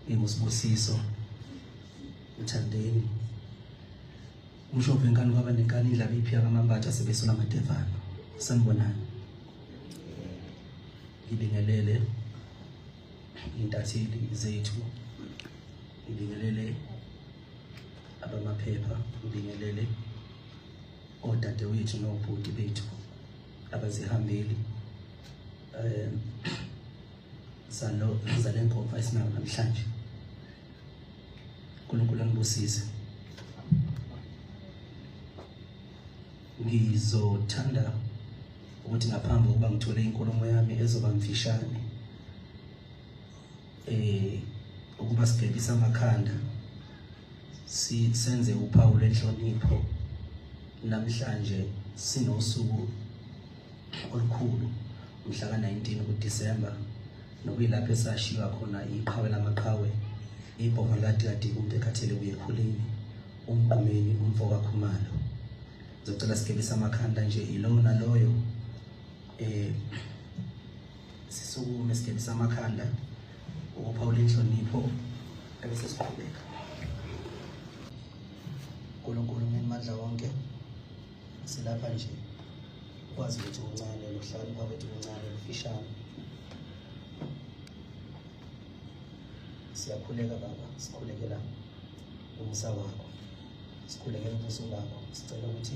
NginguSibusiso Mthandeni. Umshophi wenkani kwaba nenkani indlaba iphiya kamambatha sebesula amadevana. Sanibonani. Ngibingelele intatheli zethu. Ngibingelele abamaphepha, ngibingelele odadewethu nobhuti bethu abazihambeli zalo zale nkomfa esinayo namhlanje. uNkulunkulu anibusise. Ngizothanda ukuthi ngaphambi kokuba ngithole inkulumo yami ezoba mfishane ukuba sigebise amakhanda senze uphawu lwenhlonipho. Namhlanje sinosuku olukhulu, mhla ka-19 kuDisemba, nokuyilapho esashiywa khona iqhawe lamaqhawe, ibhova likadikadika, umuntu ekhathele kuye ekhuleni, uMgqumeni umfo kaKhumalo. Ngizocela sigebise amakhanda nje ilowo naloyo, sisukume sigebise amakhanda ukuphawula inhlonipho ebese siqhubeka. uNkulunkulu ngenimandla wonke, silapha nje ukwazi ukuthi kuncane nokuhlakanipha kwethu kuncane kufishane. Siyakhuleka Baba, sikhulekela umusa wakho, sikhulekela ubuso bakho, sicela ukuthi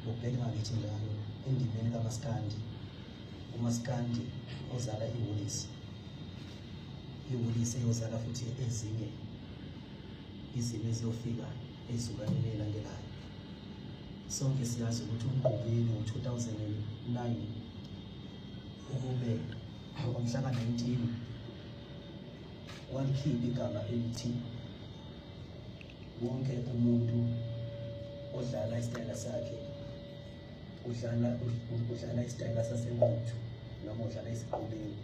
ubheke ngakithi njalo endimeni kaMaskandi, uMaskandi ozala iwolisi, iwolisi eyozala futhi ezinye izimo eziyofika ezizukulwaneni ezilandelayo. Sonke siyazi ukuthi uMgqumeni ngo-2009 ukube ngomhla ka-19 walikhipha igama elithi wonke umuntu odlala isitayela sakhe udlala isitayela saseNquthu noma udlala isigqumeni.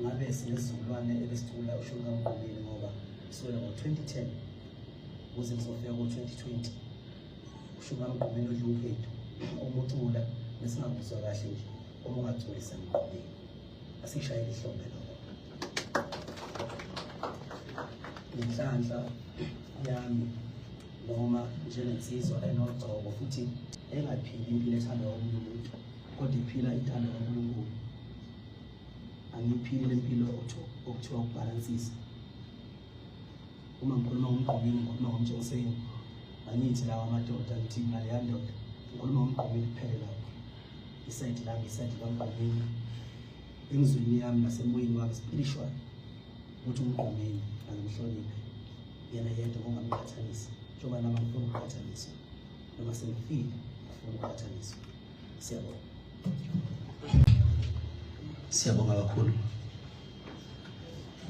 Ngabe sinesizukulwane ebesicula ushuni kaMgqumeni, ngoba kusukela ngo-2010 kuze kuzofika ko-2020 ushuni kaMgqumeni odla ubhedu uma ucula besingakuzwa kahle nje uma ungaculisa Mgqumeni. Asishayele ihlombe lokho. Nenhlanhla yami noma njengensizwa enogcobo futhi engaphili impilo ethandwa omunye umuntu kodwa iphila intando kaNkulunkulu. Angiyiphili le mpilo okuthiwa ukubhalansisa. Uma ngikhuluma ngomgqumeni ngikhuluma ngomtshengiseni, angithi lawa amadoda, ngithi mina leya ndoda, ngikhuluma ngomgqumeni kuphela lapho. Isayidi lami isayidi kamgqumeni, emzweni yami nasemoyeni wami spiritual, ukuthi umgqumeni angimhloniphe yena yedwa ngongamqhathanisi, njengoba nami angifuni ukuqhathaniswa, noma sengifile angifuni ukuqhathaniswa. Siyabonga. Siyabonga kakhulu.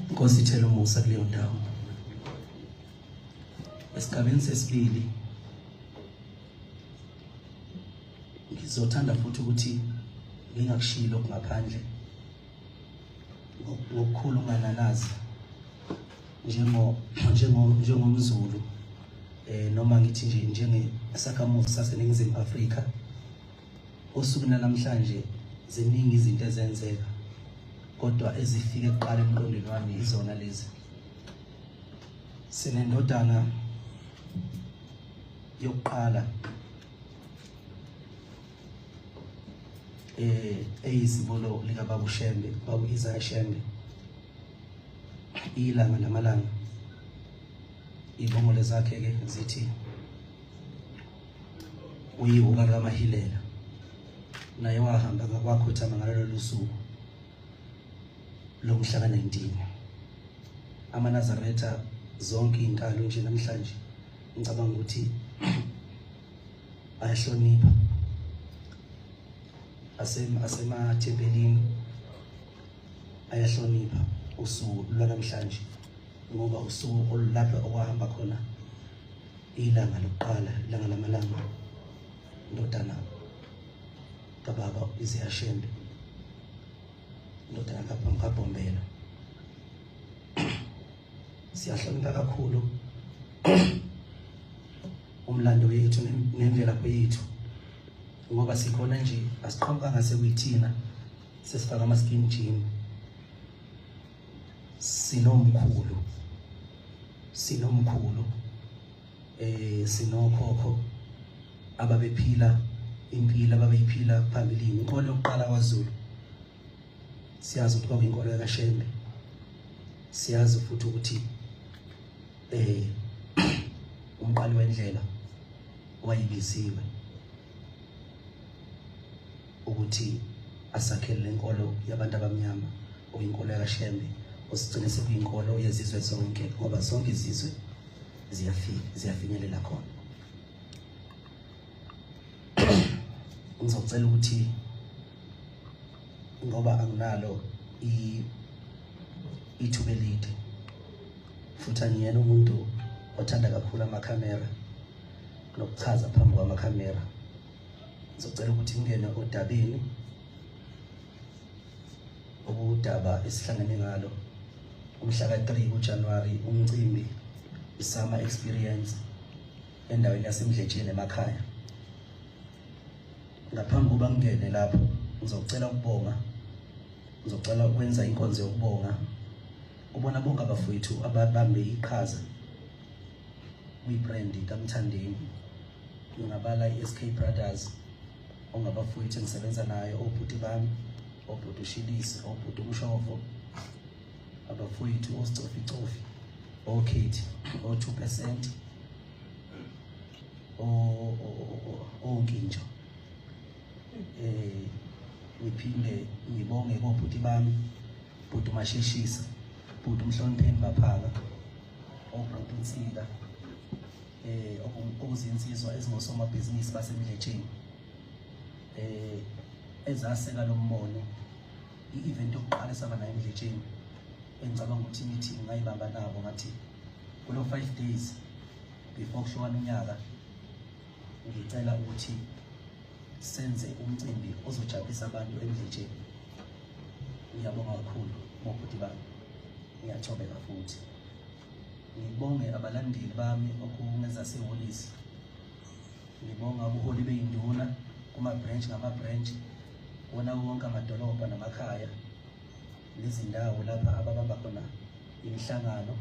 Inkosi ithele umusa kuleyo ndawo. Esigabeni sesibili ngizothanda futhi ukuthi ngingakushiyi lokhu ngaphandle ngokukhulu ungananazi njengomZulu, noma ngithi nje njengesakhamuzi saseNingizimu Afrika. Osukwini namhlanje ziningi izinto ezenzeka, kodwa ezifike kuqala emqondweni wami izona lezi. Sinendodana yokuqala eyizibulo likaBaba uShembe, Baba Isaiah Shembe, ilanga namalanga. Ibongole zakhe ke zithi uyihuka kaMahilela, naye wahamba wakhothama ngalolo suku lomhla ka-19. AmaNazaretha zonke izinkalo nje namhlanje ngicabanga ukuthi ayahlonipha, asemathempelini ayahlonipha usuku lwanamhlanje, ngoba usuku olulapho okwahamba khona ilanga lokuqala, ilanga lamalanga, indodana kababa Isaiah Shembe, indodana kaBhombela. Siyahlonipha kakhulu umlando wethu nemvelaphi yethu, ngoba sikhona nje asiqhamukanga sekuyithina sesifaka ama-skin jean. Sinomkhulu, sinomkhulu, sinokhokho ababephila impilo ababeyiphila phambilini. Inkolo yokuqala kwaZulu siyazi ukuthi kwakuyinkolo yakaShembe, siyazi futhi ukuthi umqali wendlela wayebiziwe ukuthi asakhele lenkolo yabantu abamnyama, okuyinkolo yakaShembe, osigcine sekuyinkolo yezizwe zonke, ngoba zonke izizwe ziyafika, ziyafinyelela khona. Ngizocela ukuthi, ngoba anginalo ithuba elide, futhi angiyena umuntu othanda kakhulu amakhamera nokuchaza phambi kwamakhamera, ngizocela ukuthi ngingene odabeni, okudaba esihlangene ngalo umhla ka-3 kuJanuwari, umcimbi iSummer Experience endaweni yaseMdletsheni emakhaya. Ngaphambi kokuba ngingene lapho, ngizocela ukubonga, ngizocela ukwenza inkonzo yokubonga kubona bonke abafowethu ababambe iqhaza kwibrand kaMthandeni. Ngingabala i-SK Brothers, ongabafowethu engisebenza nayo, obhuti bami, obhuti uShilisi, obhuti uMshovo, abafowethu osicoficofi, okhethi, o-2%, onkintsho. Ngiphinde ngibonge kobhuti bami, bhuti Masheshisa, bhuti Mhlonipheni Maphaka, obhuti Nsika, okuzinsizwa ezingosomabhizinisi baseMdletsheni, ezaseka lo mbono. I-event yokuqala esaba nayo eMdletsheni, engicabanga ukuthi i-meeting ngayibamba nabo, ngathi kulo 5 days before kuhlukana unyaka, ngicela ukuthi senze umcimbi ozojabulisa abantu eMdletsheni. Ngiyabonga kakhulu bobhuti bami, ngiyathobeka futhi. Ngibonge abalandeli bami okungezaseholisi, ngibonga ubuholi beyinduna kuma-branch ngama-branch wona wonke amadolobha namakhaya nezindawo lapha ababamba khona imihlangano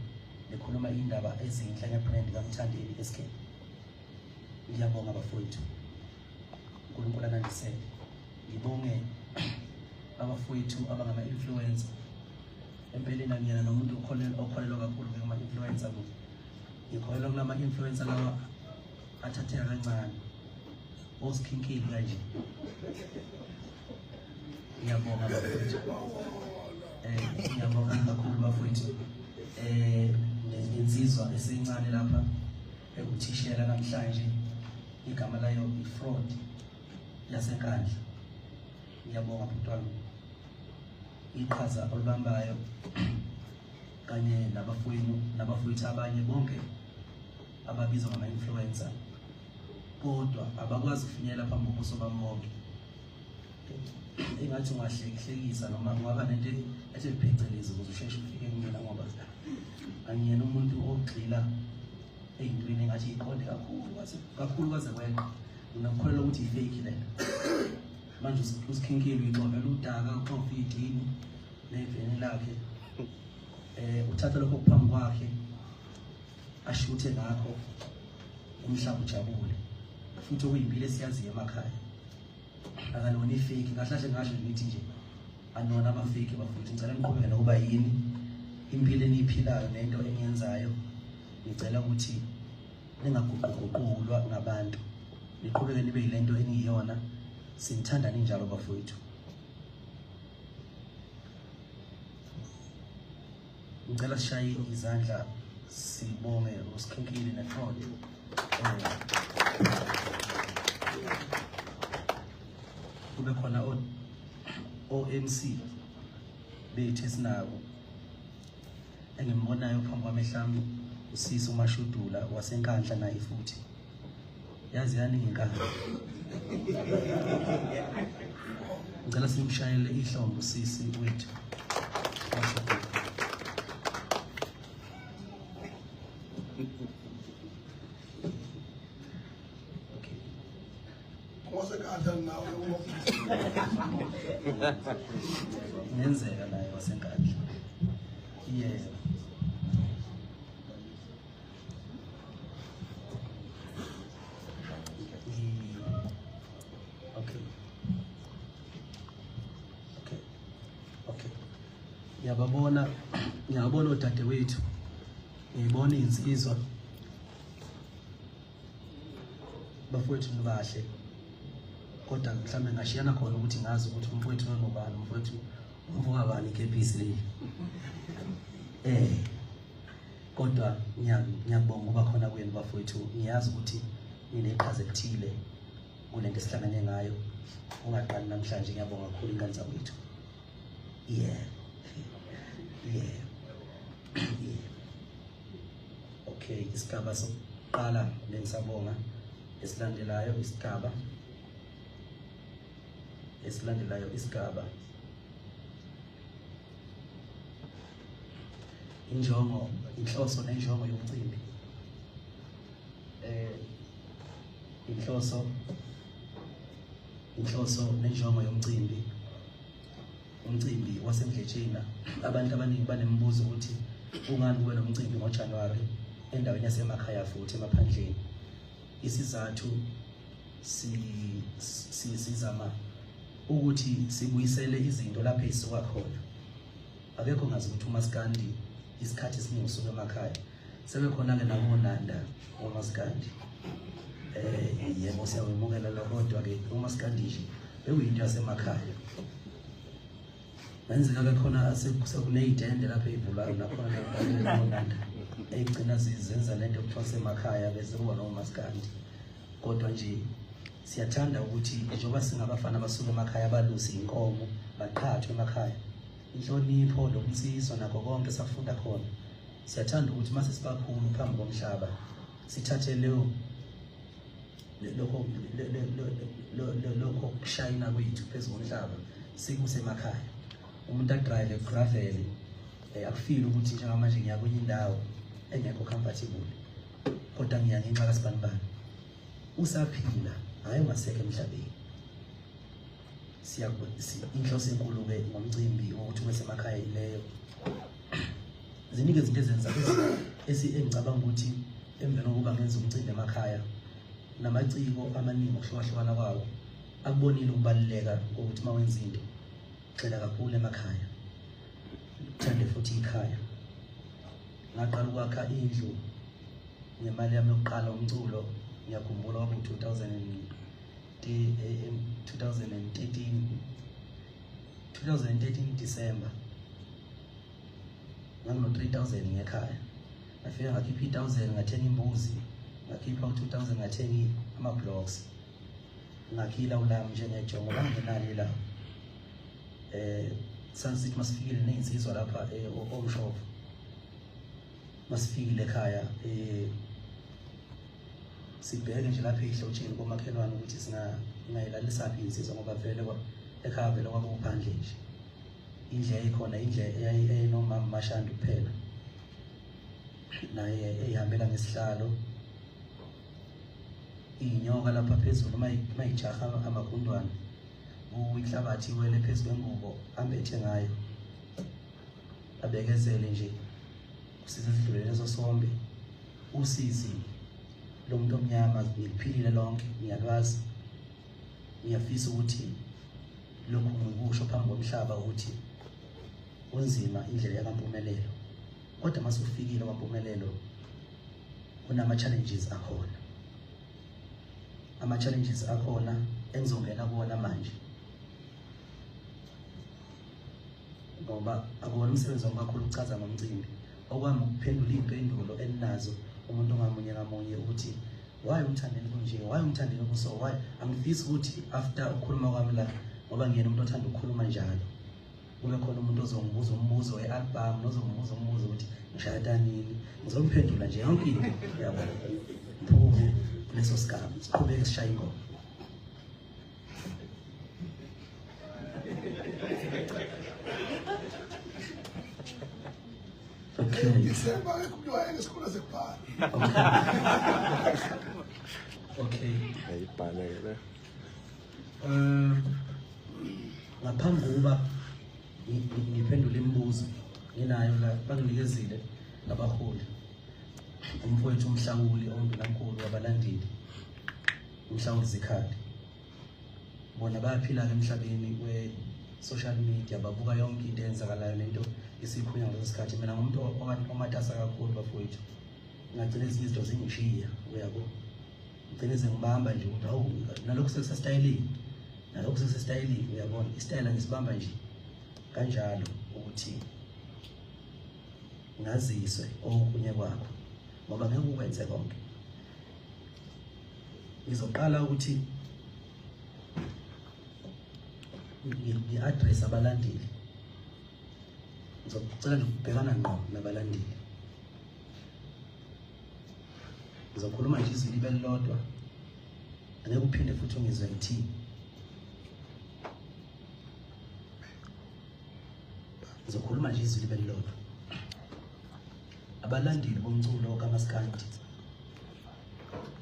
bekhuluma indaba ezinhle ngebrand kaMthandeni SK. Ngiyabonga bafowethu, uNkulunkulu anandisele. Ngibonge abafowethu abangama-influencer. Empeleni angiyena nomuntu okholelwa kakhulu kuma-influencer. Ngikholelwa kulama-influencer lawa athatheka kancane, osikhinkili kanje. Ngiyabonga bafowethu, ngiyabonga kakhulu bafowethu. Nensizwa esencane lapha ekuthishela namhlanje, igama layo i-fraud yaseNkandla. Ngiyabonga bhuti wami, iqhaza olubambayo kanye nabafowenu nabafowethu abanye bonke ababizwa ngama-influencer, kodwa abakwazi ukufinyelela phambi kobuso bami bonke. Engathi ungahlekihlekisa noma ungaba nento ethe phecelezi ukuze usheshe ufike kumina, ngoba angiyena umuntu ogxila ey'ntweni engathi iqonde kakhulu kakhulu kwaze kweqa. Nginakukholelwa ukuthi i-fake lento. Manje usikhinkile uyixovela udaka, uxova idini neveni lakhe, uthatha lokho phambi kwakhe ashuthe ngakho, umhlaba ujabule. Futhi okuyimpilo esiyaziyo emakhaya, akalona ifake. Kahle kahle ngasho ngithi nje anona ama-fake bafowethu. Ngicela niqhubeke nokuba yini impilo eniyiphilayo nento eniyenzayo. Ngicela ukuthi ningaguquguqulwa ngabantu, niqhubeke nibe yilento eniyiyona. Sinithanda ninjalo bafowethu. Ngicela sishaye izandla sibonge uSikhinkili neFraud. Kube khona o-MC bethu esinabo, engimbonayo phambi kwamehlo ami, usisi uMashudula waseNkandla, naye futhi yazi yani ngenkandla. Ngicela simshayele ihlombe usisi wethu Mashudula. Okay. Wasenkandla nawe. Ngenzeka naye waseNkandla. Yebo. Okay. Okay. Okay. Ngiyababona, ngiyabona odadewethu. Ngiyibona insizwa. Bafowethu nibahle. Kodwa mhlawumbe ngashiyana khona ukuthi ngazi ukuthi umfowethu ngobani, umfowethu umfoka bani ikepisi leli. Kodwa ngiyabonga ukuba khona kwenu bafowethu. Ngiyazi ukuthi nineqhaza elithile kulento esihlangene ngayo. Ungaqali namhlanje, ngiyabonga kakhulu ingane zakwethu. Yeah. Yeah. Yeah. Okay, isigaba sokuqala bengisabonga. Esilandelayo isigaba. Esilandelayo isigaba. Injongo, inhloso nenjongo yomcimbi. Inhloso nenjongo yomcimbi. Umcimbi waseMdletsheni. Abantu abaningi banembuzo ukuthi kungani kube nomcimbi ngoJanuary endaweni yasemakhaya futhi emaphandleni. Isizathu sizama ukuthi sibuyisele izinto lapho ezisuka khona. Akekho ngazi ukuthi uMaskandi isikhathi esiningi usuka emakhaya. Sebekhona ke nakonanda uMaskandi. Yebo siyawemukela lokho, kodwa ke uMaskandi nje bekuyinto yasemakhaya. Kwenzeka ke khona sekuneyitende lapho eyivulayo nakhona nakonanda eyigcina zizenza lento ekuthiwa semakhaya bese kuba noMaskandi. Kodwa nje siyathanda ukuthi njengoba singabafana abasuka emakhaya balusi inkomo baqhathwe emakhaya, inhlonipho lobunsizwa nakho konke safunda khona. Siyathanda ukuthi mase sibakhulu phambi komhlaba sithathe leyo lokho kushayina kwethu phezu komhlaba sikuse emakhaya. Umuntu adrive gravel akufile ukuthi njengamanje ngiya kwenye indawo engekho comfortable, kodwa ngiya ngenxa kaSibanibani. Usaphila, hayi ungasekho emhlabeni. Inhloso enkulu ke ngomcimbi wokuthi ube semakhaya yileyo. Ziningi izinto ezenza engicabanga ukuthi emveni kokuba ngenza umcimbi emakhaya namaciko amaningi okuhlukahlukana kwawo akubonile ukubaluleka kokuthi uma wenza into gxila kakhulu emakhaya, uthande futhi ikhaya. Ngaqala ukwakha indlu ngemali yami yokuqala umculo, ngiyakhumbula kwaku 2013 December. Ngangino 3000 ngekhaya. Ngafika ngakhipha 1000 ngathenga imbuzi, ngakhipha u2000 ngathenga ama blocks. Ngakhila ulami njengejongo bangenalo ilawo. Sansithi masifikile nezinsizwa lapha oMshovo. Masifikile ekhaya sibheke nje lapha ehlotsheni komakhelwane ukuthi singayilalisa phi insizwa ngoba vele ekhaya vele kwakuphandle nje. Indle yayikhona, indle eyayinomama Mashandu kuphela, naye eyihambela ngesihlalo. Inyoka lapha phezulu mayijaha amagundwane, inhlabathi iwele phezu kwengubo ambethe ngayo, abekezele nje kusize sidlule leso sombe. Usizi lo muntu omnyama ngiliphilile lonke, ngiyalwazi. Ngiyafisa ukuthi lokhu ngikusho phambi komhlaba ukuthi kunzima indlela yakaMpumelelo, kodwa mase ufikile kwaMpumelelo kunama challenges akhona. Ama challenges akhona engizongena kuwona manje, ngoba akuwona umsebenzi wami kakhulu ukuchaza ngomcimbi. Okwami ukuphendula iy'mpendulo eninazo umuntu ngamunye ngamunye ukuthi why umthandeni kunje, why umthandeni kuso, why. Angifisi ukuthi after ukukhuluma kwami la, ngoba ngiyena umuntu othanda ukukhuluma njalo, kube khona umuntu ozongibuza umbuzo we-album nozongibuza umbuzo ukuthi ngishada nini, ngizomphendula nje yonke into yabo. Ngiphume kuleso sigaba, siqhubeke sishaye ingoma. Okay. December akekho umuntu wayenesikole sekubhala. Okay. Ayibhale ke le. Ngaphambi kokuba ngiphendule imibuzo, Nginayo la, banginikezile abaholi. Umfowethu uMhlawuli ondunankulu wabalandeli, uMhlawuli Zikhali. Bona bayaphila-ke emhlabeni we-social media, babuka yonke into eyenzakalayo nento isikhulunywa ngaleso sikhathi. Mina ngumuntu omatasa kakhulu bafowethu, ngagcina ezinye izinto zingishiya, uyabo, ngigcine sengibamba nje ukuthi hawu, nalokhu sekusesitayelini, nalokhu sekusesitayelini, uyabona, isitayela ngisibamba nje kanjalo ukuthi ngaziswe okunye kwakho, ngoba ngeke ukwenze konke. Ngizoqala ukuthi ngi-address abalandeli, ngizocela nje ukubhekana ngqo nabalandeli. Ngizokhuluma nje izwi libe lilodwa, angeke uphinde futhi ungizwe ngithini. Ngizokhuluma nje izwi libe lilodwa. Abalandeli bomculo kaMaskandi,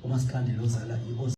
uMaskandi lozala